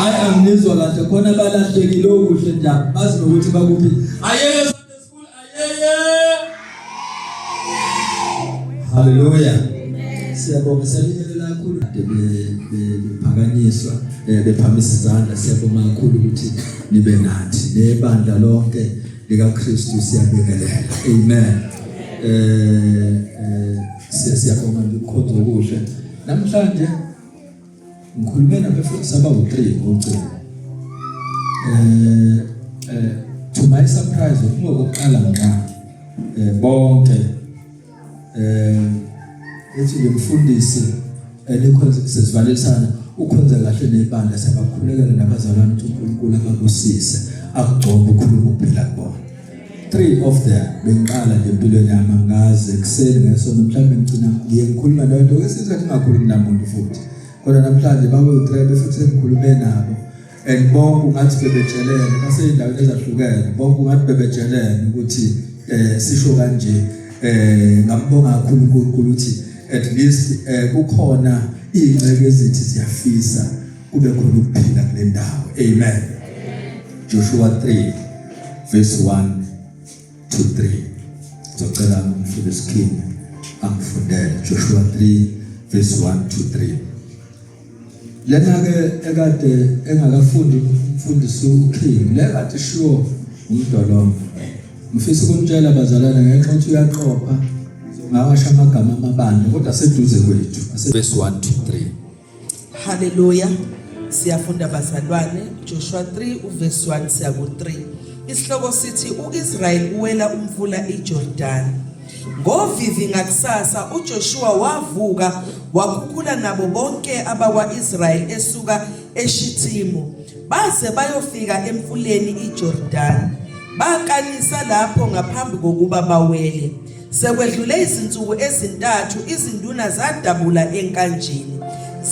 Hayi, anginizwa kahle khona balahlekile okuhle nje bazi nokuthi bakuphi. Ayeye Sunday school, ayeye. Haleluya. Siyabonga, siyabingelela kakhulu kade bephakanyiswa bephamisa izandla. Siyabonga kakhulu ukuthi nibe nathi nebandla lonke likaKristu, siyabingelela. Amen. Siyabonga nje ukukhonza okuhle. Namhlanje ngikhulume nabefundisi abawu-3 ngocingo. To my surprise, kungokuqala ngqa bonke ethi le mfundisi elikhonze sesivalisana ukhonze kahle nebandla, siyabakhulekela nabazalwane ukuthi uNkulunkulu ababusise, akugcobe, ukhuluma ukuphila kubona. Three of them bengiqala nje empilweni yami, angazi ekuseni ngesonto mhlawumbe ngigcina ngiye ngikhuluma nento kwesinye ngingakhulumi namuntu futhi, kodwa namhlanje babe-three futhi sengikhulume nabo and bonke ungathi bebetshelene basey'ndaweni ezahlukene, bonke ungathi bebetshelene ukuthi sisho kanje. Ngambonga kakhulu uNkulunkulu ukuthi at least kukhona iy'nceke ezithi ziyafisa kube khona ukuphila kule ndawo. Amen. Joshua 3 verse 1 to 3. Ngizocela umfundisi King angifundele Joshua 3 verse 1 to 3. Lena ke ekade engakafundi umfundisi uKing, le kade ishiwo umdolongo. Ngifisa ukunitshela bazalwane, ngenxa ukuthi uyaqopha ngawasha amagama amabandla, kodwa seduze kwethu. Verse 1 to 3. Haleluya. Siyafunda bazalwane, Joshua 3 uverse 1 siya ku-3. Isihloko sithi uIsrael uwela umfula iJordan. Ngovivi ngakusasa uJoshua wavuka wakhukhula nabo bonke abakwa-Israyeli esuka eShithimu baze bayofika emfuleni iJordan. Bakanisa lapho ngaphambi kokuba bawele. Sekwedlule izinsuku ezintathu izinduna zadabula enkanjini.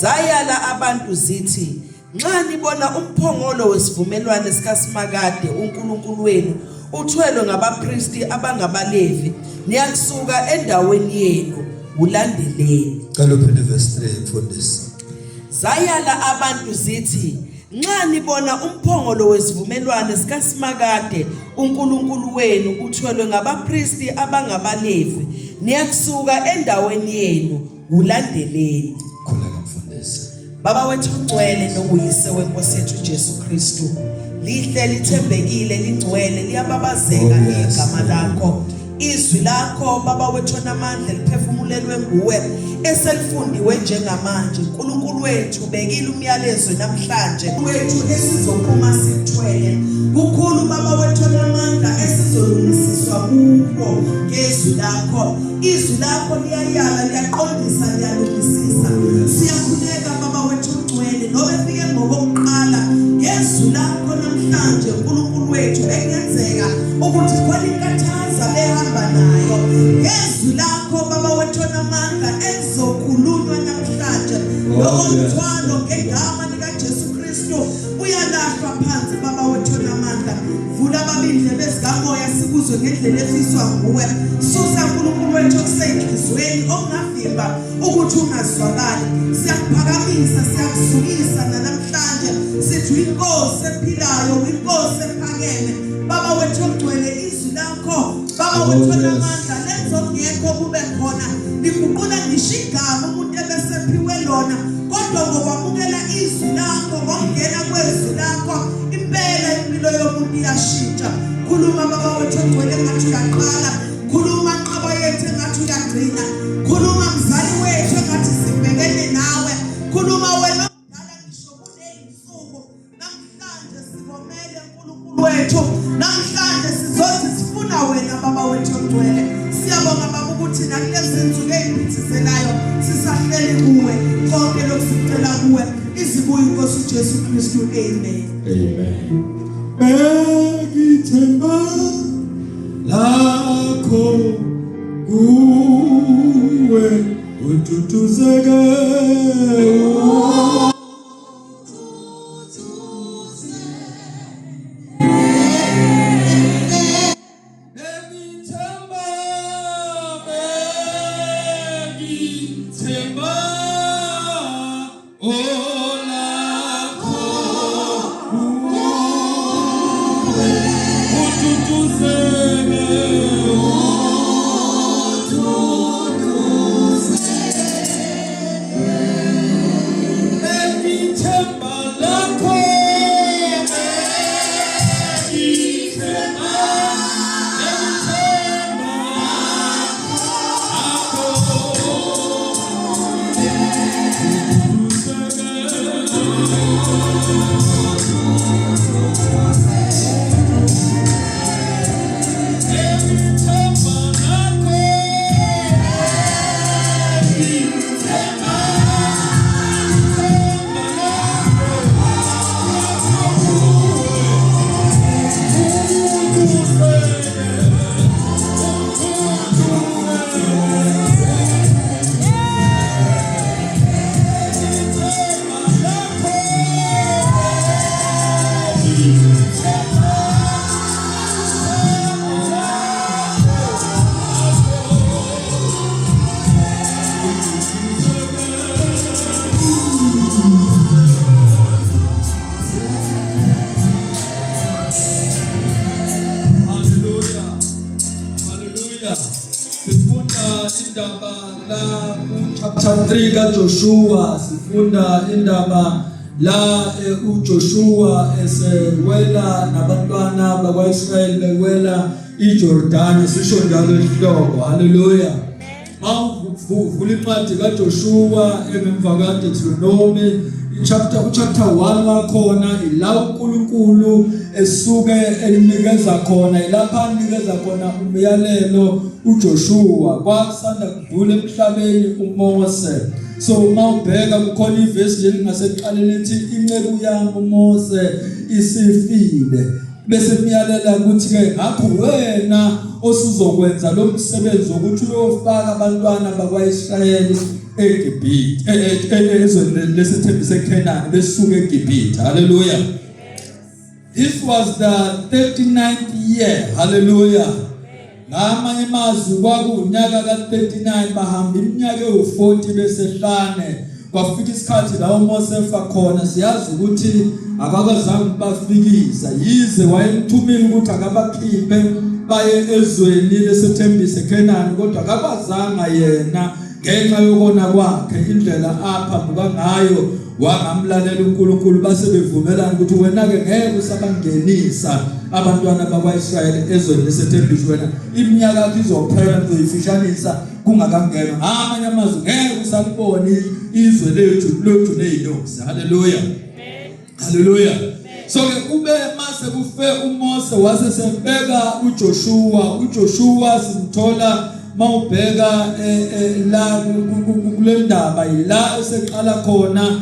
Zayala abantu zithi, Nxa nibona umphongolo wesivumelwane sikaSimakade uNkulunkulu wenu uthwelwe ngabapristi abangabaLevi, niyakusuka endaweni yenu, wulandeleni. Cela uphinde verse 3, mfundisi. Zayala abantu zithi, Nxa nibona umphongolo wesivumelwane sikaSimakade uNkulunkulu wenu uthwelwe ngabapristi abangabaLevi, niyakusuka endaweni yenu, wulandeleni. Khuleka mfundisi. Baba wethu ongcwele nonguyise wenkosi yethu Jesu Kristu, lihle, lithembekile, lingcwele, liyababazeka igama lakho. Izwi lakho Baba wethu onamandla liphefumulelwe nguwe eselifundiwe njengamanje. uNkulunkulu wethu, bekile umyalezo namhlanje wethu esizophuma sithwele kukhulu Baba wethu onamandla esizolungisiswa kuko ngezwi lakho. Izwi lakho liyayala, liyaqondisa, liyalungisisa. Siyakhuleka Baba wethu ongcwele, nobe fike ngokokuqala ngezwi lakho namhlanje uNkulunkulu wethu, ekungenzeka ukuthi khona inkathaza behamba nayo, ngezwi lakho Baba wethu onamandla elizokhulunywa namhlanje, lowo mthwalo ngegama likaJesu Kristu uyalahlwa phansi. Baba wethu onamandla, vula baba indlebe zikamoya sikuzwe ngendlela efiswa nguwe. Susa uNkulunkulu wethu okuseyinhlizweni okungavimba ukuthi ungazwakali. Siyakuphakamisa, siyakuzukisa nanamhlanje, sithi uyinkosi ephilayo, uyinkosi ephakeme. Baba wethu ogcwele, izwi lakho Baba wethu onamandla lenza okungekho kube khona, liguqula ngisho igama umuntu ebesephiwe lona, kodwa ngokwamukela izwi lakho, ngokungena kwezwi lakho, impela impilo yomuntu iyashintsha. Khuluma Baba wethu ogcwele engathi uyaqala, khuluma nqaba yethu engathi uyagcina, khuluma mzali wethu engathi sibhekene nawe, khuluma wena omdala ngisho kuney'nsuku. Namhlanje sikomele uNkulunkulu wethu, namhlanje sizothi sifuna wena Baba wethu ongcwele. Siyabonga Baba ukuthi nakulezi nsuku ey'phithizelayo sisahleli kuwe, konke lokhu sikucela kuwe izibuya inkosi uJesu Kristu. Amen. Amen. Bekithemba lakho kuwe ududuzeke. Bengithemba, bengithemba olakho. indaba la ku chapter 3 kaJoshua, sifunda indaba la uJoshua esewela nabantwana bakwaIsrayeli bewela iJordani, sisho njalo isihloko. Haleluya. Mawuvula incwadi kaJoshua engemva kaDeuteronomy, ichapter uchapter 1 wakhona, ila uNkulunkulu esuke enikeza khona, ilapha anikeza khona umyalelo uJoshua. Kwasanda kudlula emhlabeni uMose. So uma ubheka kukhona ivesi nje lingasekuqaleni lithi inceku yami uMose isifile, bese kuyalela ukuthi ke ngakho wena osuzokwenza lo msebenzi wokuthi uyofaka abantwana bakwaIsrayeli eGibhithe, ezweni lesethembiso eKhenani, besuke eGibhithe. Haleluya. This was the 39th year. Hallelujah. Ngamanye amazwi kwakuwunyaka ka-39, bahamba iminyaka ewu-40 besehlane. Kwafika isikhathi la uMose efa khona. Siyazi ukuthi akakazange bafikisa, yize wayemthumile ukuthi akabakhiphe baye ezweni lesethembiso eKhenani, kodwa akakwazanga yena ngenxa yokona kwakhe, indlela aphambuka ngayo wangamlalela uNkulunkulu. Base bevumelana ukuthi wena-ke ngeke usabangenisa abantwana bakwa-Israyeli ezweni lesethembiso, wena iminyaka yakho izophela, nizoyifishanisa kungakangenwa. Ngamanye amazwi ngeke usalibona izwe lethu lethu ney'nyosi. Haleluya, haleluya. So ke kube mase kufe uMose, wase sembeka uJoshua. uJoshua simthola mawubheka la kule ndaba, ila eseqala khona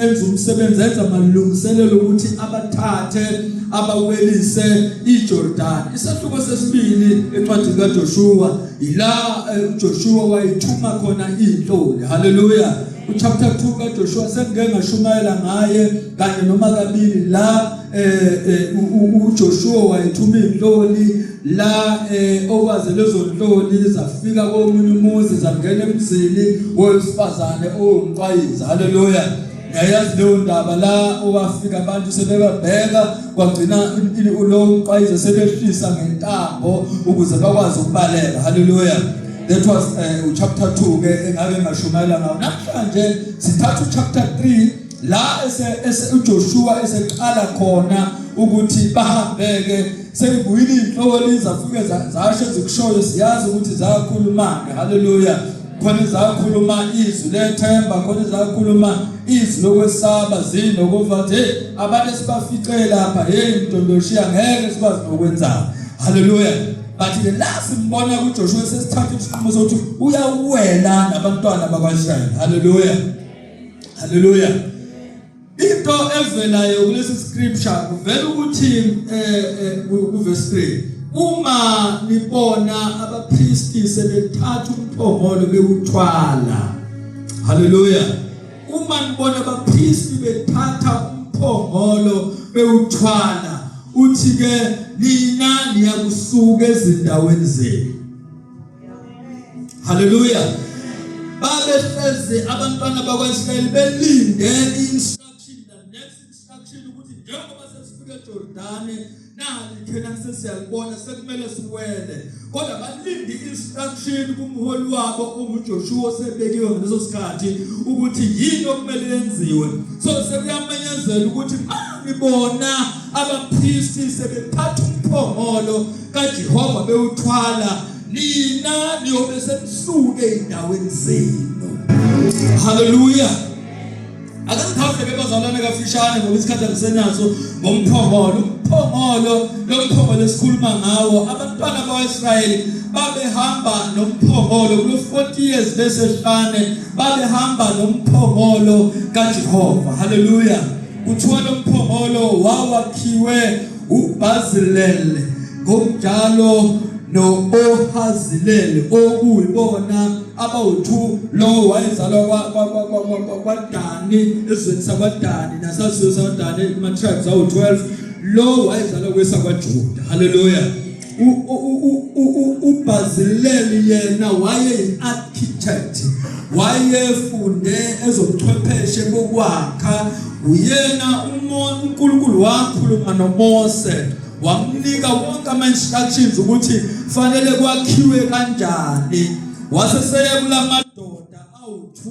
enza umsebenzi, enza amalungiselelo ukuthi abathathe abawelise iJordan. Isahluko sesibili encwadini kaJoshua ila uJoshua wayithuma khona inhloli. Haleluya. Uchapter 2 kaJoshua sengike ngashumayela ngaye kanye noma kabili, la uJoshua wayethuma inhloli, la okwazi lezo nhloli zafika komunye umuzi, zangena emzini wesifazane owumqwayizi. Haleluya. Ngiyayazi leyo ndaba, la owafika abantu sebebabheka, kwagcina lo mqwayizi sebehlisa ngentambo ukuze bakwazi ukubaleka. Haleluya. That was chapter 2 ke engake ngashumayela ngawo. Namhlanje sithatha uchapter 3 la ese uJoshua eseqala khona ukuthi bahambeke, sekubuyile inhloli, zafike zasho ezikushoyo. Siyazi ukuthi zakhuluma. Haleluya. Khona zakhuluma izwi lethemba, khona zakhuluma izwi lokwesaba, zinokuva nje abantu esibafice lapha, hey mdondoshiya, ngeke sikwazi nokwenzana. Haleluya. But ke la simbona kuJoshua sesithatha isinqumo sokuthi uyawela nabantwana bakwaIsrayeli. Haleluya, haleluya. Into evelayo kulesi scripture, kuvela ukuthi ku verse 3, uma nibona abapristi sebethatha umphongolo bewuthwala. Haleluya. Uma nibona abapristi bethatha umphongolo bewuthwala, uthi ke nina niyakusuka ezindaweni zenu. Haleluya. Babehlezi abantwana bakwaIsrayeli belinde instruction, the next instruction, ukuthi njengoba sesifike eJordani, nali iKhenani sesiyalibona, sekumele siwele, kodwa balinde instruction kumholi wabo onguJoshua osebekiwe ngaleso sikhathi ukuthi yini okumele yenziwe. So sekuyamenyezela ukuthi nibona abapristi sebephatha umphongolo kaJehova bewuthwala, nina niyobe senisuke endaweni zenu. Haleluya. Ake ngichaze ke bazalwane kafishane ngoba isikhathi angisenaso ngomphongolo. Umphongolo, lo mphongolo esikhuluma ngawo, abantwana bakwaIsrayeli babehamba nomphongolo kulo 40 years besehlane, babehamba nomphongolo kaJehova. Haleluya. Kuthiwa lo mphongolo wawakhiwe uBazilele ngokunjalo no-Ohazilele, okuyibona abawu-2. Lowo wayezalwa kwaDani, esizweni sakwaDani nasasizwe sakwaDani, ama-tribes awu-12. Lo wayezalwa kwesakwaJuda. Haleluya. UBazileli yena wayeyi-architect, wayefunde ezobuchwepheshe bokwakha. Uyena uNkulunkulu wakhuluma noMose, wamnika wonke ama-instructions ukuthi fanele kwakhiwe kanjani. Wase seya kulamadoda awu-2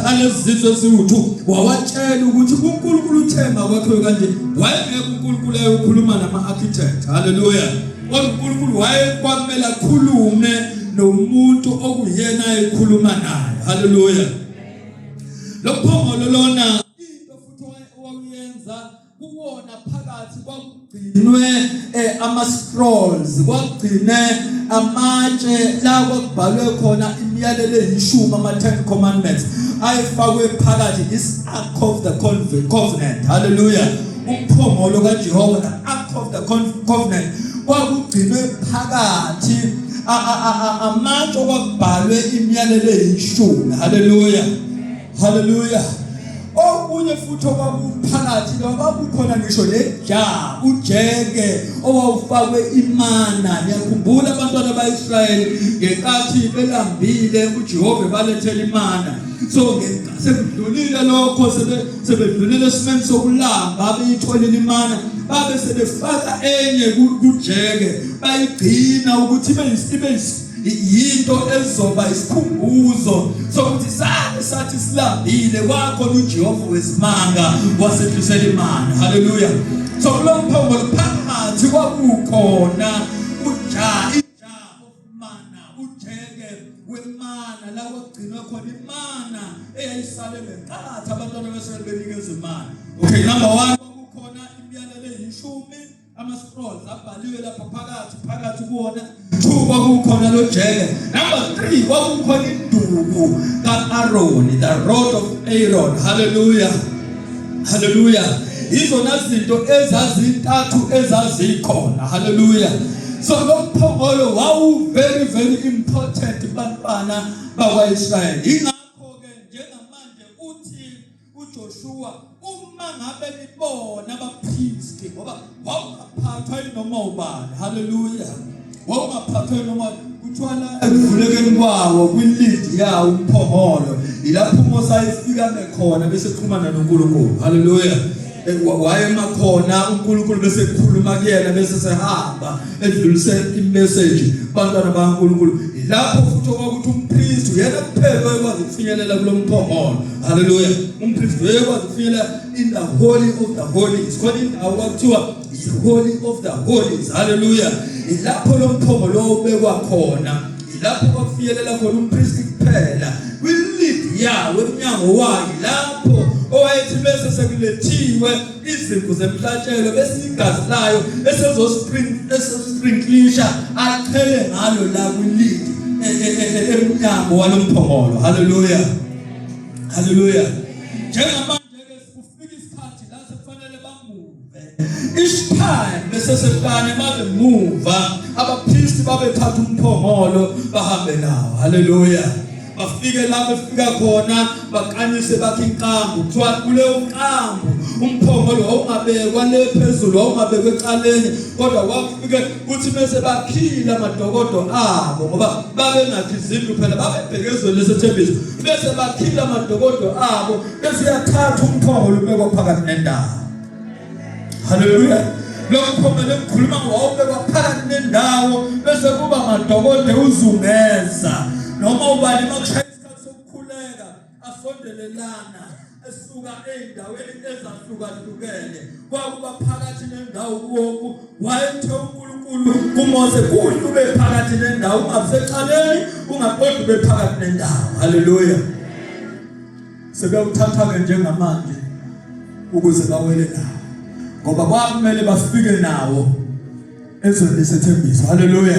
alezizwe eziwu-2, wawatshela ukuthi uNkulunkulu uthe makwakhiwe kanje. Wayengeke uNkulunkulu ayokhuluma nama-architect. Haleluya. Kodwa uNkulunkulu wayekwamele akhulume nomuntu okuyena ayekhuluma naye. Haleluya. Lo mphongolo lona, into futhi owawuyenza kuwona phakathi kwakugcinwe ama scrolls, kwakugcine amatshe la kwakubhalwe khona imiyalelo eyishumi, ama 10 commandments ayefakwe phakathi, this ark of the covenant. Hallelujah. Umphongolo kaJehova, the ark of the covenant, kwakugcinwe phakathi amatshe okwakubhalwe imiyalelo eyishumi. Hallelujah, haleluya. Okunye futhi okwakuphakathi lo, kwakukhona ngisho neja, ujeke owawufakwe imana. Niyakhumbula abantwana baIsrayeli ngenkathi belambile, uJehova balethela imana. So sekudlulile lokho, sebedlulile esimeni sokulamba, beyitholile imana, babe sebefaka enye kujeke, bayigcina ukuthi ibe yinto ezoba isikhumbuzo sokuthi sake sathi silambile, kwakhona uJehova wezimanga wasehlisela imana. Haleluya. So kulo mphongolo phakathi kwakukhona uja, i-jar of manna, ujeke wemana la kwagcinwa khona imana eyayisale ngenkathi abantwana besele benikezwe imana. Okay, number 1, kwakukhona imiyalelo eyishumi, ama-scrolls abhaliwe lapha phakathi kuwona. Two, kwakukhona lo jeke. Number three, kwakukhona induku ka-Aroni, the rod of Aaron. Hallelujah, hallelujah. Izona zinto ezazintathu ezazikhona. Hallelujah. So lo mphongolo wawu very very important bantwana bakwa-Israyeli. Ingakho-ke njengamanje uthi uJoshua, uma ngabe nibona abapristi, ngoba wawungaphathwa yinoma ubani. Haleluya. Wawungaphathwa yinoma, kuthiwa la ekuvulekeni kwawo kwilidi yawo umphongolo, yilapho uMose ayefika khona bese xhumana noNkulunkulu. Haleluya. Wayema khona uNkulunkulu bese ekhuluma kuyena, bese sehamba edlulise imessage bantwana bakaNkulunkulu. Lapho futhi okwakuthi umpristi uyena kuphela wayekwazi ukufinyelela kulo mphongolo. Haleluya. Umpristi wayekwazi ukufinyelela in the holy of the holies. Khona indawo kwakuthiwa i-holy of the holies. Haleluya. Ilapho lo mphongolo ubekwa khona, ilapho kwakufinyelela khona umpristi kuphela kwilid yawo, emnyango wayo, lapho owayethi bese sekulethiwe izimvu zemhlatshelo, bese igazi layo esezosprinklisha, achele ngalo la kwilid emnyango walomphongolo. Haleluya, haleluya. Njengamanje ke kufika isikhathi la sekufanele bamuve isitime, bese sefane babe muva abapristi, babethatha umphongolo bahambe nawo. Haleluya. Bafike la befika khona, bakanyise, bakhe inkambu. Kuthiwa kuleyo nkambu umphongolo wawungabekwa le phezulu, wawungabekwa ecaleni, kodwa kwakufike kuthi bese bakhile amadokodo abo, ngoba babengakhi izindlu phela, babebheke ezweni lesethembiso. Bese bakhile amadokodo abo, bese uyathatha umphongolo ubekwa phakathi nendawo. Haleluya. Lo mphongolo engikhuluma wawubekwa phakathi nendawo, bese kuba madokodo uzungeza noma ubani makushaya isikhathi sokukhuleka asondelelana esuka ey'ndaweni ezahlukahlukene. Kwakuba phakathi nendawo kuwoku. Wayethe uNkulunkulu kuMose, kuhle ube phakathi nendawo, ungabi secaleni, ungakodwa ube phakathi nendawo. Haleluya. Sebewuthatha-ke njengamanje ukuze bawele nawo, ngoba kwakumele bafike nawo ezweni lesethembiso. Haleluya.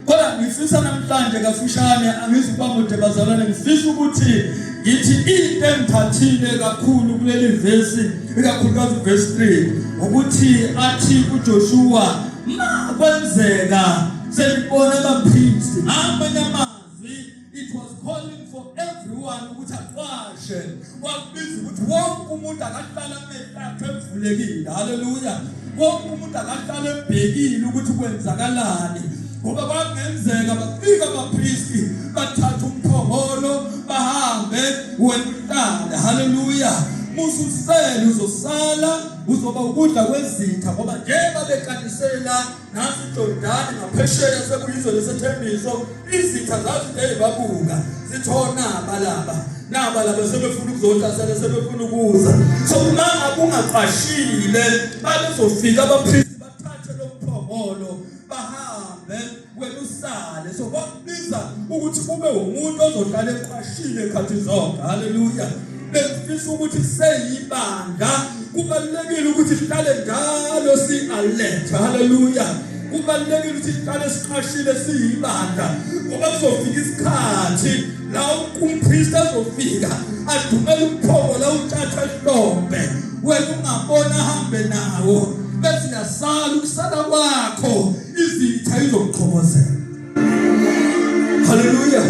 Kodwa ngifisa namhlanje kafushane, angizukuba mude bazalwane, ngifisa ukuthi ngithi into engithathile kakhulu kuleli vesi, ikakhulukazi uvesi 3, ukuthi athi kuJoshua, ma kwenzeka selibona abapristi, ngamanye amazwi it was calling for everyone ukuthi aqwashe. Kwakubiza ukuthi wonke umuntu akahlala amehlo akhe evulekile. Haleluya. Wonke umuntu akahlala ebhekile ukuthi kwenzakalani, ngoba kwakungenzeka bafika abapristi bathatha umphongolo bahambe, wena uhlale. Haleluya. Mususele uzosala uzoba ukudla kwezitha ngoba njengoba bekanisela nasi iJordani ngaphesheya sekuyizwe lesethembiso izitha zazide babuka zithona balaba naba laba sebefuna ukuzohlasela sebefuna ukuza so uma ngabe ungaqashile babezofika abaphristi bathathe lo mphongolo bahambe wena usale so kwakubiza ukuthi ube umuntu ozohlala eqashile khathi zonke haleluya bengifisa ukuthi seyibandla kubalulekile ukuthi sihlale njalo si-alert haleluya kubalulekile ukuthi sihlale siqashile siyibandla ngoba kuzofika isikhathi la umpristi azofika adumele umphongo la utshatha ihlombe wena ungabona ahambe nawo bese uyasala ukusala kwakho izitha izokuchobozela haleluya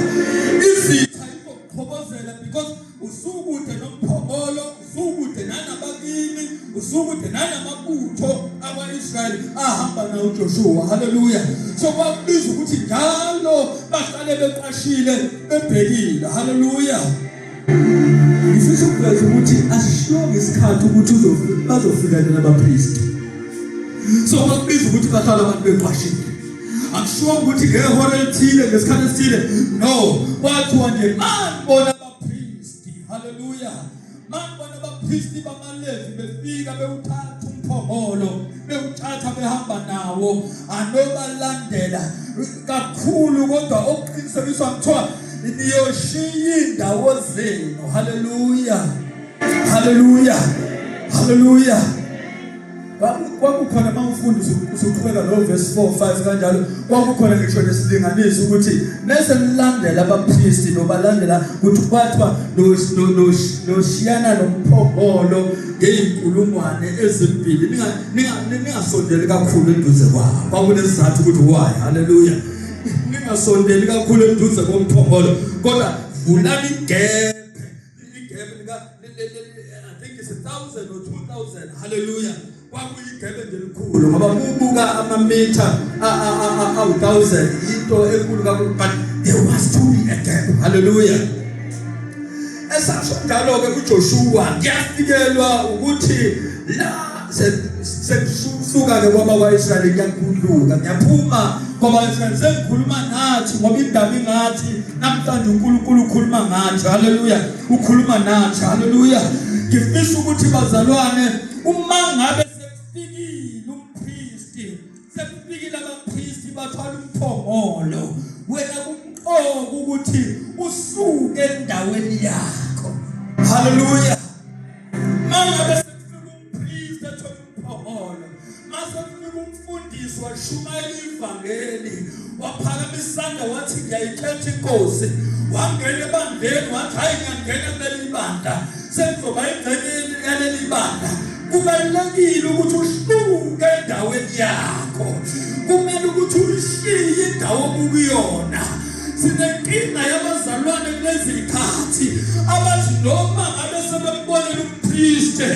izitha izokuchobozela because usukude nomphongolo usukude nanabakini usukude nanamabutho akwa-Israyeli ahamba nawo uJoshua haleluya so kwakubiza ukuthi njalo bahlale beqashile bebhekile haleluya ngifisa ukuveza ukuthi asishiyonge isikhathi ukuthi bazofika nini abapristi so bakubiza ukuthi bahlala abantu beqwashile akushiwo ukuthi ngehora elithile ngesikhathi esithile no kwathiwa nje manibona abapristi haleluya manibona abapristi bamalevi befika bewuthatha umphongolo bewuthatha behamba nawo anobalandela kakhulu kodwa okuqinisekiswa kuthiwa niyoshiya indawo zenu haleluya haleluya haleluya kwakukhona uma ufunda usuqhubeka no verse 4 5 kanjalo kwakukhona ngisho nesilinganiso ukuthi mese nilandela abapristi nobalandela ukuthi kwathiwa noshiyana nomphongolo ngeyinkulungwane ezimbili ningasondeli kakhulu eduze kwawo kwakunesizathu ukuthi why haleluya ningasondeli kakhulu eduze komphongolo kodwa vulani igebe igebe lika I think it's 1000 or 2000 haleluya kwakuyigebe nje elikhulu ngoba kubuka amamitha awu-1000 into enkulu kakhulu but there was to be a gap haleluya esasho njalo-ke uJoshua kuyafikelwa ukuthi la sekusuka-ke kwabakwa-Israyeli kuyakhuluka ngiyaphuma kwabakwa-Israyeli sengikhuluma nathi ngoba indaba ingathi namhlanje uNkulunkulu ukhuluma ngathi haleluya ukhuluma nathi haleluya ngifisa ukuthi bazalwane uma ngabe sekufikile umpristi sekufikile abapristi bathwala umphongolo wena kumqoka ukuthi usuke endaweni yakho haleluya mangabe sekufika umpristi ethola umphongolo mase kufika umfundisi washumayela ivangeli waphakamisa isandla wathi ngiyayikhetha inkosi wangena ebandleni wathi hayi ngiyangena kuleli bandla sengizoba ingxenye yaleli bandla kubalulekile ukuthi uhluke endaweni yakho kumele ukuthi uyishiye indawo obukuyona sinenkinga yabazalwane kulezi zikhathi abathi noma ngabe sebembonile umpriste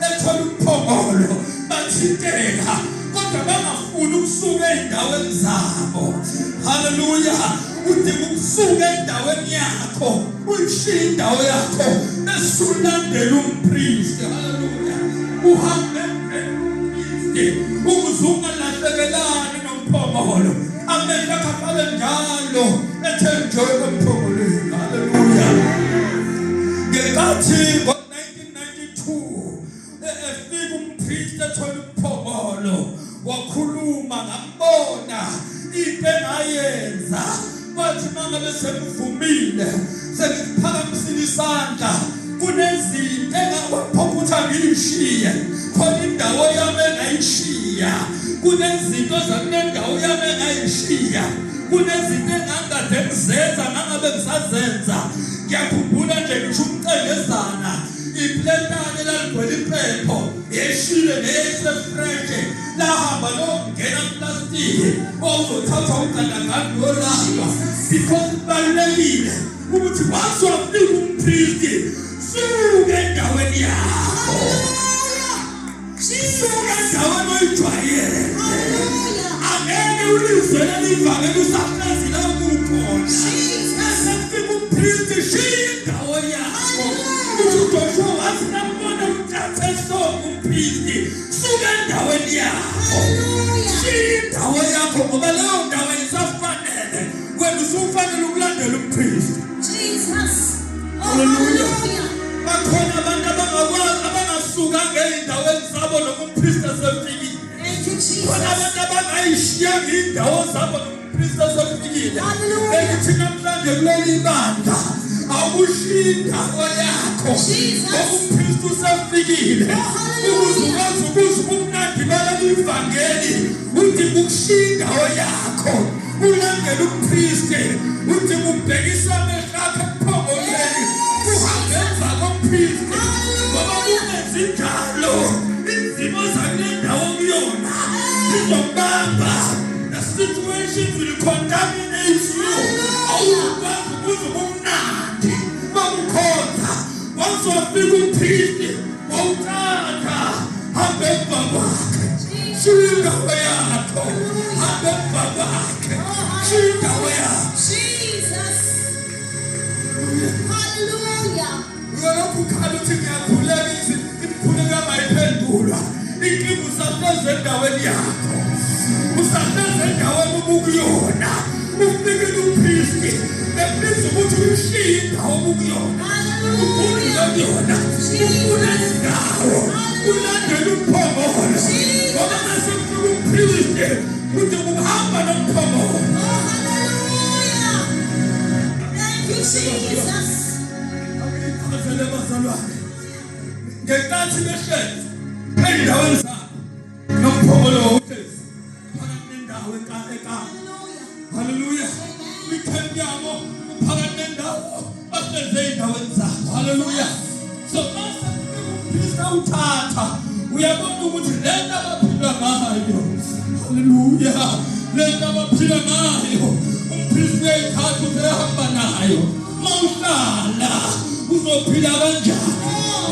ethola umphongolo bathinteka kodwa bangafuni ukusuka ey'ndaweni zabo haleluya udinga ukusuka endaweni yakho uyishiye indawo yakho bese ulandela umpristi haleluya uhambe umpristi ukuze ungalahlekelani nomphongolo amehlo akho afale njalo ethe nje emphongolweni haleluya ngenkathi ngo-1992 efika umpristi ethola umphongolo wakhuluma ngambona into engayenza kwathi mangabe sengivumile sengiphakamisile isandla kunezinto engakwaphoka ukuthi angiyishiye khona indawo yami engayishiya kunezinto zakunendawo yami engayishiya kunezinto engangikade ngizenza ngangabe ngisazenza ngiyakhumbula nje ngisho umcengezana iplentane laligcwele impepho yeshile neyesefreshe lahamba longena kuplastiki owuzothathwa ugandaganda uyolamba because kubalulekile ukuthi once wafika umpristi suke endaweni yakho suka endaweni oyijwayele angeke ulizwe leli ivangeli usahlezi la kukhona ese kufika umpristi shiya indawo yakho uthi uJoshua wathi nambona umpristi, suka endaweni yakho. Shiya indawo yakho ngoba leyo ndawo isafanele. Wena usufanele ukulandela umpristi. Jesus. Oh, Hallelujah. hallelujah. Bakhona abantu abangakwazi abangasuka ngey'ndaweni zabo noma umpristi esefikile. Thank you, Jesus. Khona abantu abangayishiyanga iy'ndawo zabo noma umpristi esefikile. Hallelujah. Elithi namhlanje kuleli bandla awushiyi indawo yakho Jesus. ngoba umpristi usefikile. Oh, hallelujah. Ukuze ukwazi ukuzwa ubumnandi baleli ivangeli udinga ukushiya indawo yakho ulandele umpristi, udinga ukubhekisa amehlo akho ekuphongolweni uhambe emva kompristi ngoba kungenzi njalo izimo zakule ndawo kuyona zizokubamba. The situations will contaminate you. Awukwazi ukuzwa ubumnandi bokukhonza. Once wafika umpristi wawuthatha, hambe emva kwakhe, shiya indawo yakho, hambe emva kwakhe, shiya indawo yakho. Jesus. Hallelujah. Uyalokhu ukhala uthi ngiyakhuleka imikhuleko yami ayiphendulwa. Inkinga usahlezi endaweni yakho, usahlezi endaweni ubukuyona. Ufikile umpristi ekubiza ukuthi uyishiye indawo obukuyona, uphumule kuyona, ufune indawo ulandele umphongolo ngoba mase kufika umpristi uthi ukuhamba nomphongolo. Oh, hallelujah. Thank you, Jesus. Angiyichazele bazalwane ngenkathi behlezi ey'ndaweni zabo nomphongolo wawuhlezi phakathi nendawo eKapa. Hallelujah. Haleluya. Kwikhempu yabo phakathi nendawo bahlezi ey'ndaweni zabo. Haleluya. So mase kufika umpristi awuthatha, uyabona ukuthi le nto abaphila ngayo, haleluya, le nto abaphila ngayo umpristi uyayithatha useyahamba nayo. Mawuhlala uzophila kanjani?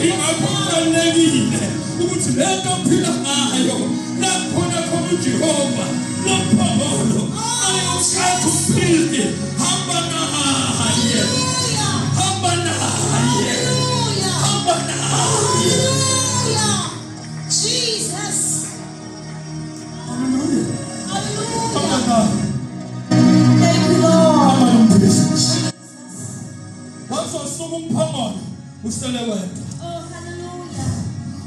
Ingakho kubalulekile ukuthi le nto ophila ngayo la khona khona uJehova lo mphongolo ayowuthatha umpristi, hamba naye. Hallelujah. Hamba naye. Hallelujah. Hamba naye. Hallelujah. Jesus. Haleluya. Hamba Hallelujah. naye. Thank you, Lord. Hamba nompristi. Once wasuka umphongolo usele wedwa. Oh, hallelujah.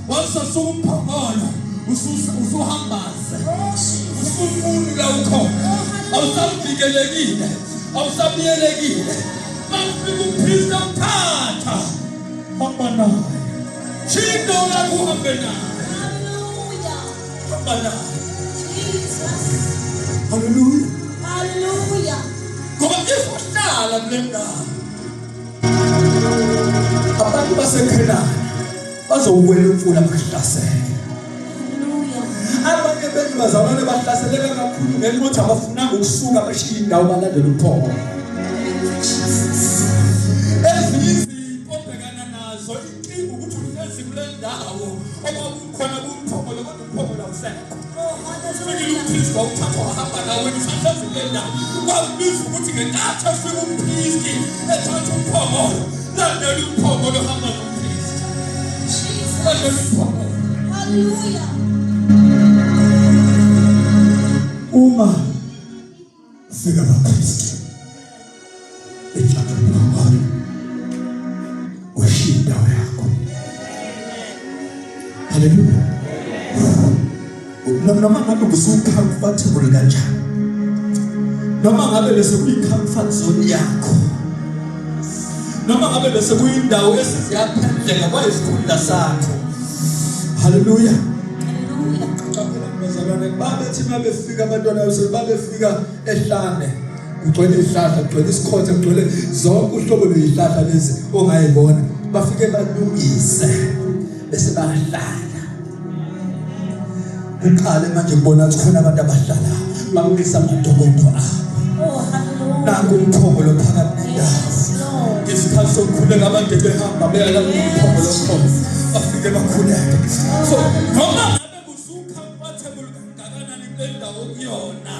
Once wasuka umphongolo usuhambaze. Oh, Jesus. Usufuni la ukhona, awusavikelekile, awusabiyelekile. Bafika umpristi awuthatha, hamba naye, shiya indawo yakho uhambe naye. Hallelujah. Hamba naye. Jesus. Haleluya. Hallelujah. Ngoba if uhlala kule ndawo abantu baseKhenani bazowuwela imfula bakuhlasele. Hallelujah. Abanye bethu bazalwane bahlaseleka kakhulu ngenxa yokuthi abafunanga ukusuka bashiye indawo balandele umphongolo. Thank you, Jesus. Ezinye izinto obhekana nazo, inkinga ukuthi uhlezi kule ndawo okwakukhona kumphongolo kodwa umphongolo awusekho. Oh, Ufikile hallelujah. umpristi wawuthatha wahamba nawe, wena usahlezi kule ndawo. Kwakubiza ukuthi ngenkathi efika umpristi ethatha umphongolo, landela umphongolo, hamba nompristi. Landela Jesus. umphongolo. Hallelujah. Uma fika abapristi ethatha umphongolo, ushiya indawo yakho. Haleluya. Noma ngabe usu-comfortable kanjani, noma ngabe bese kuyi-comfort zone yakho, noma ngabe bese kuyindawo esiziyaphendleka kwayisikhundla sakho, haleluya. Hallelujah. Qaphela bazalwane, babethi uma befika abantwana babefika ehlane kugcwele izihlahla, kugcwele isikhotha, kugcwele zonke uhlobo lwezihlahla lezi ongayibona, bafike balungise bese bayahlala. Kuqale manje kubona ukuthi khona abantu abahlala bamisa amadokodo abo. Oh, hallelujah. Nanku umphongolo phakathi nendawo. Yes, Lord. Ngesikhathi sokukhuleka abantu behamba beya la umphongolo khona, bafike bakhuleke. So noma ngabe kusu-comfortable kangakanani kule ndawo kuyona,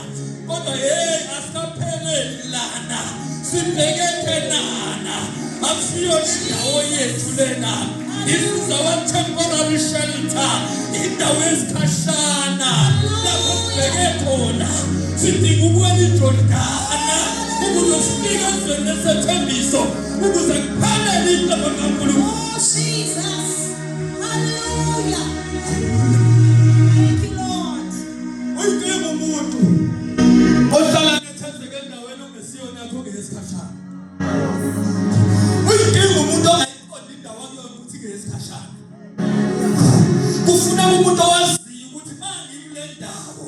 kodwa hey, asikapheleli lana, sibheke Kenana. Akusiyona indawo yethu lena. This is our temporary shelter. Indawo yesikhashana lapho sibheke khona sidinga ukuwela iJordana ukuze sifike ezweni lesethembiso ukuze kuphelele icebo likaNkulunkulu. Oh, Jesus. Hallelujah. Thank you, Lord. Uyinkinga umuntu ohlala nethezeke endaweni ongesiyona yakho ngeyesikhashana. Uyinkinga umuntu ongayiqondi indawo akuyona ukuthi ngeyesikhashana. Kufuneka umuntu owaziyo ukuthi uma ngikule ndawo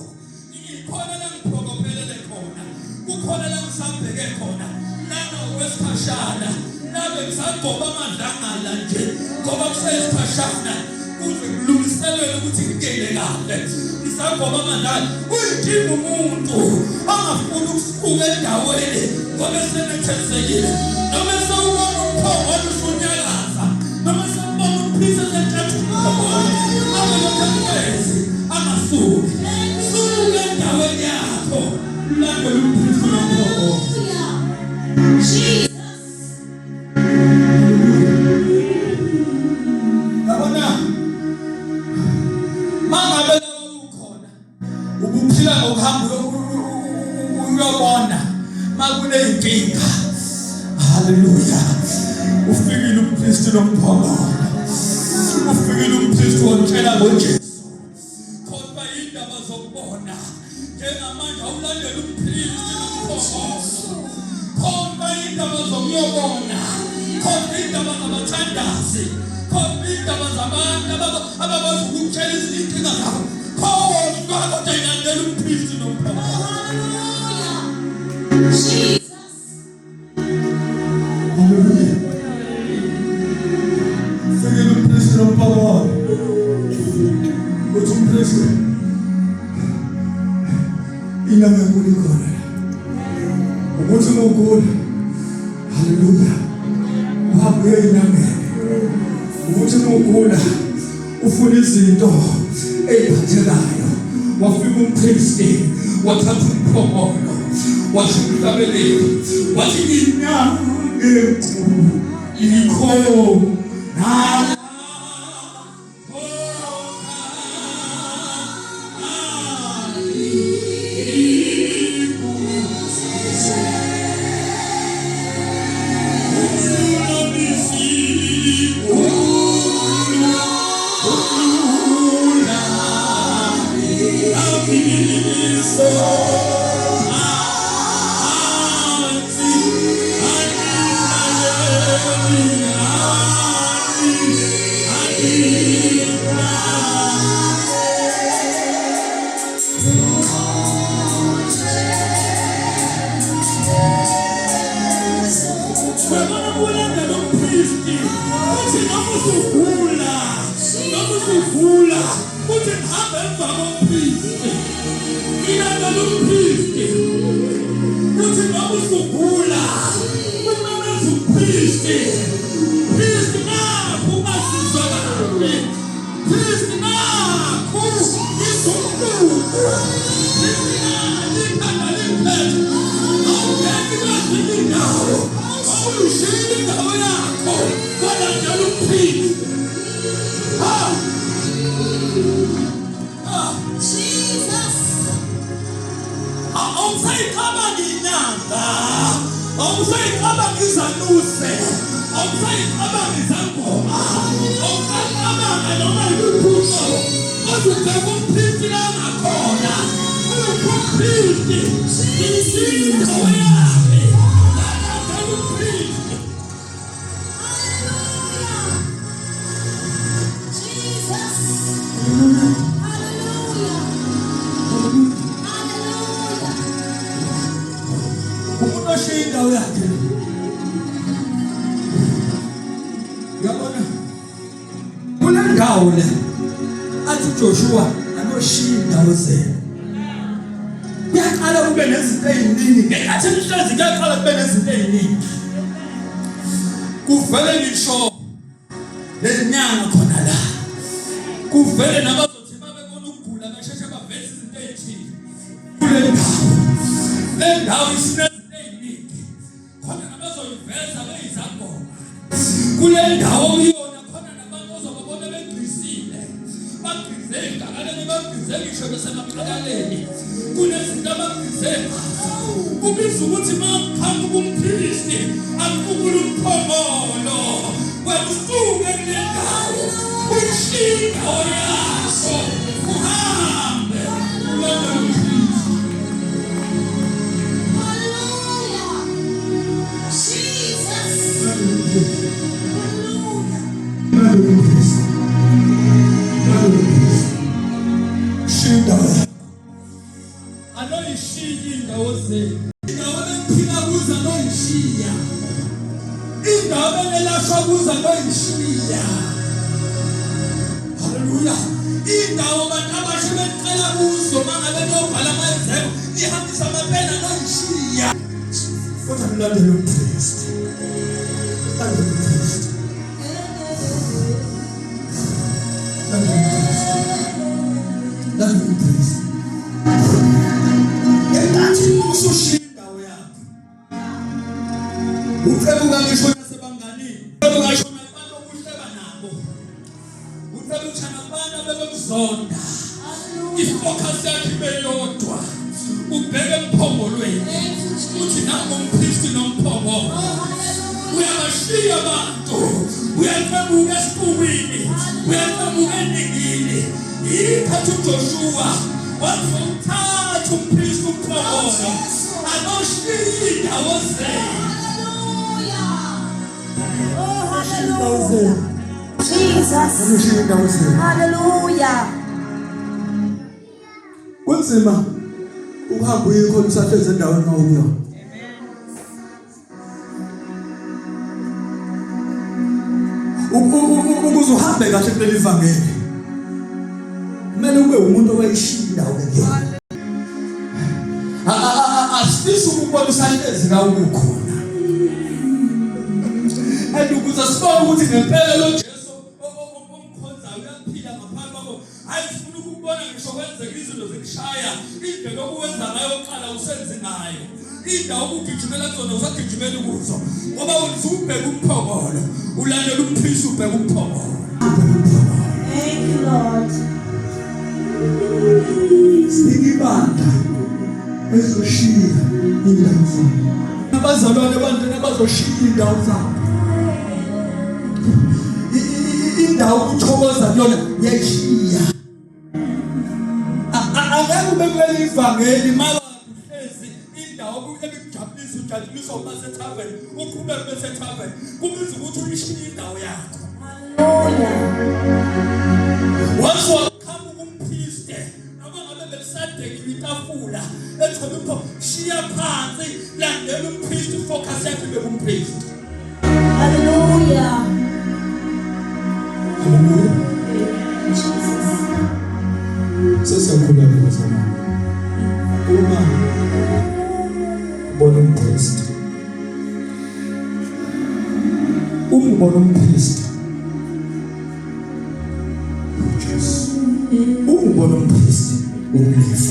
ngikhona la ngiphokophelele khona, kukhona la ngisabheke khona, lana okwesikhashana, nabe ngisagoba amadlangala nje ngoba kuseyisikhashana kuze kulungiselelwe ukuthi ngingene kahle ngisagoba amadlala. Uyinkinga umuntu angafuni ukusuka endaweni ngoba esenethezekile noma esewubona umphongolo usunyakaza noma esewubona umphisi esentathuka abe lokhu ehlezi angasuki. Suka endaweni yakho ulandele umphisi nomphongolo. Jesus. Yabona mangabe la ukhona ubuphila ngokuhamba uyobona makuneyinkinga. Haleluya, ufikile umpristi nomphongolo, ufikile umpristi wamtshela ngoJesu. Kodwa indaba zokubona njengamanje awulandela umpristi nomphongolo. Khona indaba zokuyobona, khona indaba zabathandazi, khona indaba zabantu abakwazi ukutshela izinkinga zabo. Khona kodwa ilandela umpristi nomphongolo. Hallelujah. Jesus. Haleluya. Fikile umpristi nomphongolo. Uthi umpristi, inyama enkulu ikhona. Ukuthi ngugula. Haleluya. Uhambe uye enyangeni. Ukuthi ngugula ufuna izinto ey'phathekayo. Wafika umpristi wathatha umphongolo washo umhlabeleli wathi inyama enkulu ikhona. Uyabona kulandela umpristi uthi noma usugula noma usugula uthi ngihambe emva kompristi ngilandela umpristi uthi noma usugula umemeza umpristi pristi nakhu ungasizwa kahle pristi nakhu izumbuku pristi nakhu ikhanda liphethe awungeni kwezinye indawo awuyishiyile indawo yakho walandela umpristi ha ha Jesus. Awusayicabangi inyanga, awusayicabangi izanuse, awusayicabangi izangoma, awusacabanga noma yiluphi uhlobo, kodwa ubheka umpristi la angakhona. Uphi umpristi? Indawo yakhe lalandela umpristi. Hallelujah. Jesus. Hallelujah. Hallelujah. Umuntu oshiya indawo yakhe, uyabona kule ndawo le athi uJoshua anoshiya indawo zenu, kuyaqala kube nezinto ey'ningi. Ngenkathi nihlezi kuyaqala kube nezinto ey'ningi, kuvele ngisho nezinyanga khona la, kuvele nabazothi babebona ukugula basheshe baveze izinto ey'thile kule ndawo. Le ndawo isinezinto ey'ningi khona nabazoyiveza beyizangoma kule ndawo kuyona, khona nabantu ozobabona begqisile bagqise. Ney'ngakanani bambize ngisho besemaqakaleni. Kunezinto abambize ngazo. Kubiza ukuthi uma kuqhamuka umpristi akubukule umphongolo. Wena usuke kule ndawo. Uyishiye indawo yakho. Uhambe. Ulandele umpristi. Hallelujah. Jesus. Hallelujah. Ulandele umpristi. Ulandele umpristi. Shiya indawo yakho. Anoyishiya indawo zenu. Indawo eniphila kuzo anoyishiya. Indawo enelashwa kuzo anoyishiya. Haleluya. Indawo abantu abasha becela kuzo mangabe niyobhala ama-exam nihambise amapeni anoyishiya. Kodwa nilandele umpristi. Landele umpristi. Landele umpristi. Landele umpristi. Ngenkathi usushiya indawo yakho. Uqebuka ngisho nasebanganini. Uqebuka ngisho nabantu obuhleba nabo. Uqebuka nabantu abebekuzonda. Ifocus yakhe ibe yodwa. Ubheke emphongolweni. Thank you, Jesus. Uthi nangu umpristi nomphongolo. Oh, hallelujah. Uyabashiya abantu. Uyaqhamuka esiqukwini. Uyaqhamuka eningini. Yikhathi uJoshua wazomthatha umpristi umphongolo. Anoshiya indawo zenu. Hallelujah. Oh, hallelujah. Jesus. Ushiya indawo zenu. Hallelujah. Kunzima ukuhamba uyikhona usahlezi endaweni owukuyona. Ukuze uhambe kahle kuleli vangeli kumele ube umuntu owayishiya indawo ekuyona. Asifisi ukubona usahlezi la ukukhona. And ukuze sibone ukuthi ngempela lo Jesu omkhonzayo uyaphila ngaphambi kwakho. Hayi sifuna ukubona ngisho kwenzeka izinto zikushaya indlela obuwenza ngayo oqala usenze ngayo. Indawo obugijimela kuzona usagijimela kuzo ngoba usubheka umphongolo ulandela umpristi ubheka umphongolo. Thank you, Lord. Sibika ibandla ezoshiya indawo zabo. Abazalwane ebandleni abazoshiya indawo zabo. Indawo ukuthokoza kuyona uyayishiya. Angeke ube kuleli ivangeli maka uhlezi indawo ebikujabulisa ujabuliswa uma sethaveni uqhubeke ube sethaveni kubiza ukuthi uyishiye indawo yakho. Hallelujah. Once waqhamuka umpriste noma ngabe belisadekile itafula ethola upho shiya phansi landela umpristi focus yakhe ibe kumpristi. Hallelujah. Hallelujah. Jesus. Sesiyakhuleka bazalwane. Uma ubona umpristi, uma ubona umpristi, Jesu, uma ubona umpristi umlevi,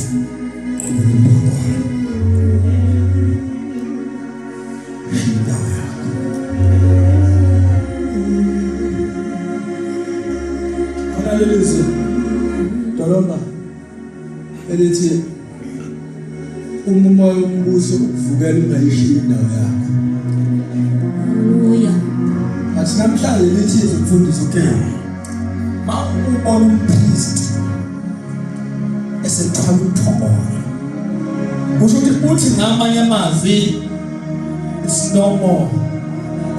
ubona umphongolo, indawo yakho. Khona leli zwi dolomba elithi uma umoya wombuso ukuvukela ungayishiyi indawo yakho. Hallelujah. Athi namhlanje lithi izomfundisi okay. Ma ubona umpriest esethwala umphongolo. Kusho ukuthi uthi ngamanye amazwi it's no more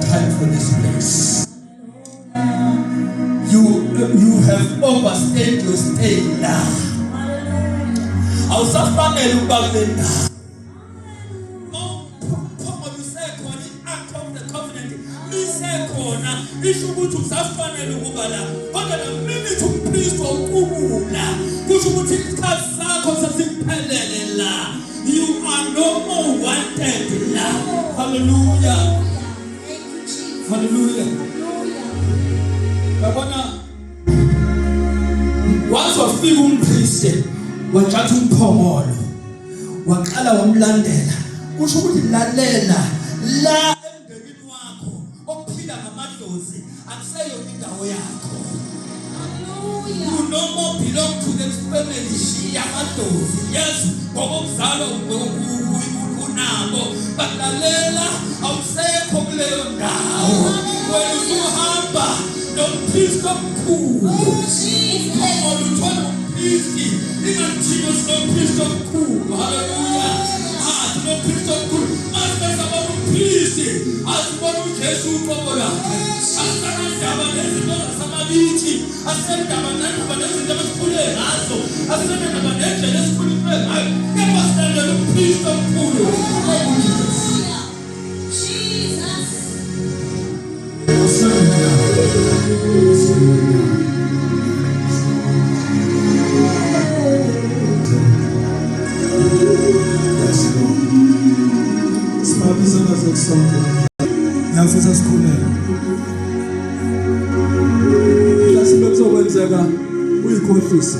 time for this place. You have overstayed your stay now. Awusafanele ukuba kule ndawo. Umphongolo usekhona, i-Ark of the Covenant lisekhona, isho ukuthi usafanele ukuba la. Kodwa the minute umpristi wawuqubula, kusho ukuthi isikhathi sakho sesiphelele la. You are no more wanted la. Hallelujah. Thank you, Jesus. Hallelujah. Hallelujah. Yabona waze wafika umpristi wathatha umphongolo waqala wamlandela kusho ukuthi lalela la emndenini wakho ophila ngamadlozi akuseyona indawo yakho. Hallelujah. You no more belong to the family. Shiya amadlozi. Yes, ngokuzalwa unabo, balalela, awusekho kuleyo ndawo. Wena usuhamba nompristi omkhulu. Umphongolo uthola umpristi, ingathini sinompristi omkhulu. Haleluya. Ah, sinompristi omkhulu. Masibesabona umpristi, asibona uJesu uqobo lwakhe. Asisanandaba nezinto zasemabithi, asisenandaba nandaba nezinto abasikhule ngazo, asisenandaba nendlela esikhuliswe ngayo, kepha silandela umpristi omkhulu onguJesu. Jesus. Yes, Lord. Sibambe izandla zethu sonke. Ngiyafisa sikhuleke. Mhlasimbe kuzokwenzeka uyikhohlise.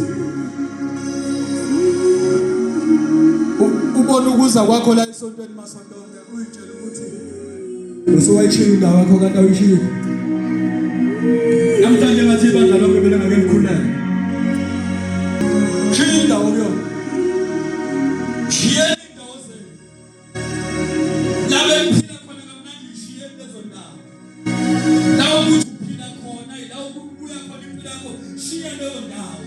Ubone ukuza kwakho la esontweni masonto onke, uyitshela ukuthi usuwayishiya indawo yakho, kanti awuyishiyile. Namhlanje ngathi ibandla lonke belingake likhuleke. Shiya indawo kuyona. Shiyeni indawo zenu. La beniphila khona kamnandi, shiyeni lezo ndawo. La ukuthi uphila khona, ila ukubuya khona impilo yakho, shiya leyo ndawo.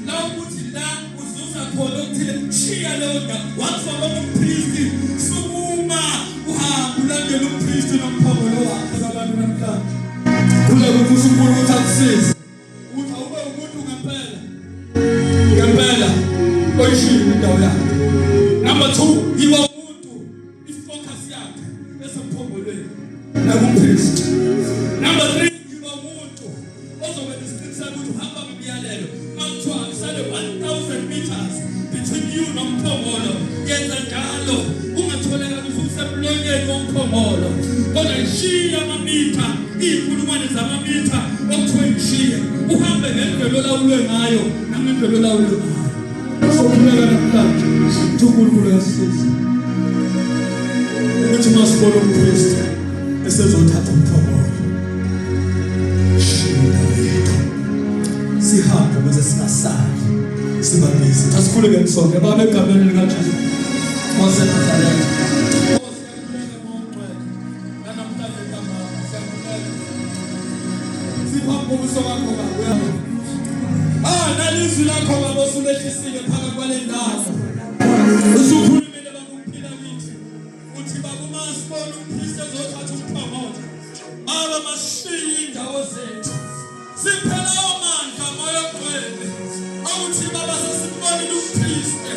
La ukuthi la uzuza khona okuthile, shiya leyo ndawo. Once wabona umpristi, sukuma uhambe ulandele umpristi nomphongolo wakhe. Abantu namhlanje, khuleka ufisa uNkulunkulu ukuthi akusize ukuthi awube umuntu ngempela ngempela oyishiye indawo yakhe. Number 2, yiba umuntu ifocus yakhe esemphongolweni nakumpristi. Number 3, yiba umuntu ozobe nesiqiniseko ukuthi uhamba ngemiyalelo. Makuthiwa kusale 1000 meters between you nomphongolo, yenza njalo. Ungatholakala ususemlonyeni womphongolo, kodwa ishiya amamitha, iy'nkulungwane zamamitha okuthiwa ishiye, uhambe ngendlela olawulwe ngayo nangendlela olawulwe ngayo. Sokhuleka namhlanje ukuthi uNkulunkulu uyasisiza ukuthi masibone umpristi esezothatha umphongolo, shiya indawo yethu, sihambe ukuze singasali sibabhizi. Asikhuleke sonke. Baba, egameni likaJesu waseNazaretha, Oh, siyakhuleka, Moya oNgcwele. Nanamhlanje ntambama siyakhuleka. Siphambi kobuso bakho, Baba. Uyabona. Ah, nalizwi lakho, Baba, osulehlisile phakathi kwale ndawo. Usukhulumile, Baba, ukuphila kithi. Uthi, Baba, uma sibona umpristi ezothatha umphongolo, Baba, masishiye indawo zethu. Siphe lawo mandla, Moya oNgcwele, awuthi, Baba, sesimbonile umpristi,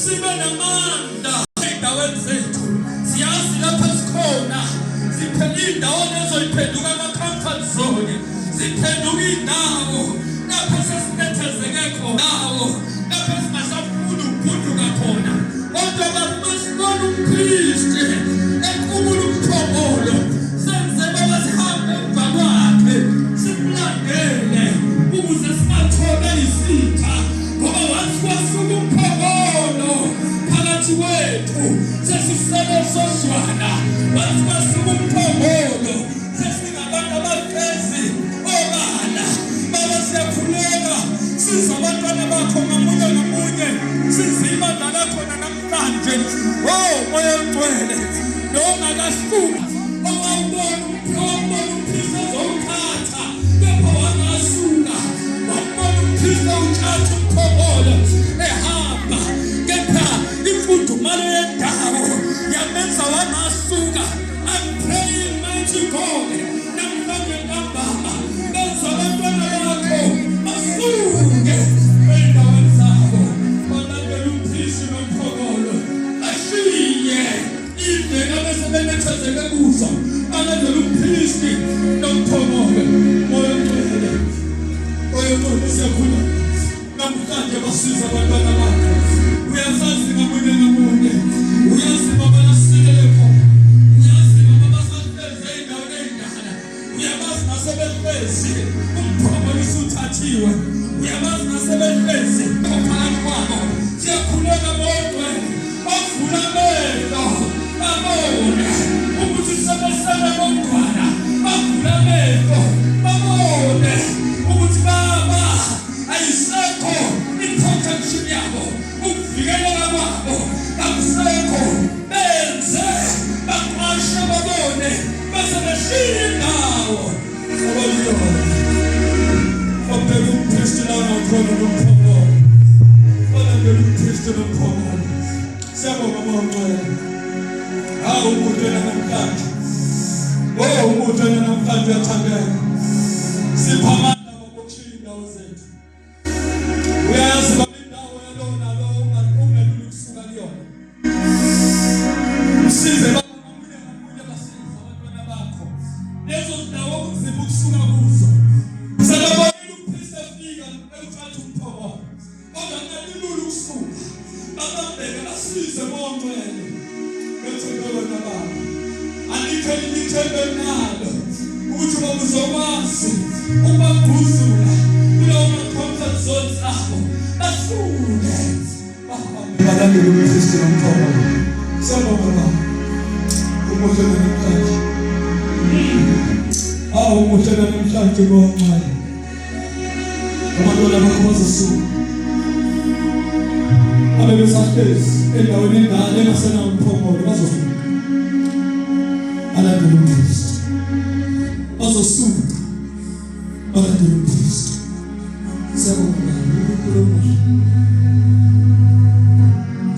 sibe namandla ey'ndaweni zethu. Siyazi lapho esikhona, siphela iy'ndawo lezo iphenduka ama-comfort zone, ziphenduka iy'ndawo lapho sesinethezeke khona, ndawo lapho singasafuni ukugoduka khona. Kodwa, Baba, uma sibona umpristi equbula umphongolo, senze, Baba, sihambe emva kwakhe, simlandele ukuze singathole isitha, ngoba once kwasuka umphongolo phakathi kwethu, sesisele sozwana. Once kwasuka umphongolo, sesingabantu abahlezi obala. Baba, siyakhuleka, siza abantwana bakho ngamunye ngamunye, siza ibandla lakhona namhlanje. Oh, Moya oNgcwele, nongakasuka owawubona umpristi ezowuthatha, kepha wangasuka, wambona umpristi ewuthatha umphongolo ehamba, kepha imfudumalo yendawo yamenza wangasuka. I'm praying, mighty God, namhlanje ntambama, benza abantwana bakho basuke ey'ndaweni zabo, balandele umpristi nomphongolo, bashiye iy'ndlela abesebenethezeke kuzo, balandele umpristi nomphongolo. Moya oNgcwele, Moya oNgcwele, siyakhuleka namhlanje, basiza abantwana bakho. Uyasazi ngamunye ngamunye, uyazi, Baba, lasikelele khona, uyazi, Baba, basahlezi ey'ndaweni ey'ndala, uyabazi nasebehlezi umphongolo usuthathiwe, uyabazi nasebehlezi phakathi kwabo. Siyakhuleka, Moya oNgcwele, bavula amehlo babone ukuthi sebesele bodwana, bavula amehlo babone ukuthi, Baba, ikhono nomphongolo. Balandela umKristu nomphongolo. Siyabonga Moya oNgcwele. Hawu umuntu namhlanje. Oh umuntu namhlanje uyathandeka. Sipha amandla bokushiya indawo zethu. Uyazi baba indawo yalowo nalowo ungelula ukusuka kuyona. Usize baba ngamunye ngamunye basize abantwana bakho. Lezo ndawo okunzima ukusuka kuzo. Sebebonile umpristi efika ewuthatha umphongolo. Kodwa kungalula ukusuka. Babambeke basize bongcwele. Bethembe wena baba. Alikho elinye ithemba enginalo ukuthi baba uzokwazi ukubaguzula kulawo ma-comfort zones abo basuke bahambe balandele umpristi nomphongolo. Siyabonga baba. Umuhle namhlanje. Awu umuhle namhlanje bongcwele. Abantwana bakho bazosuka. Abebesahlezi endaweni endala engasenawo umphongolo bazosuka. Balandele umpristi. Bazosuka. Balandele umpristi. Siyabonga Baba, uNkulunkulu omuhle.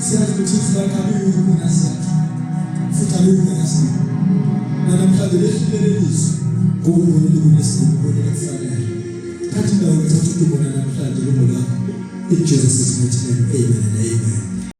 Siyazi ukuthi izwi lakho aliyukunazeka futhi aliyukunazeka. Namhlanje lehlile lelizwi ngokubonile kunesidingo ubonile kufanele. Thatha indawo thatha udumo namhlanje lungo lakho. In Jesus' mighty name, amen.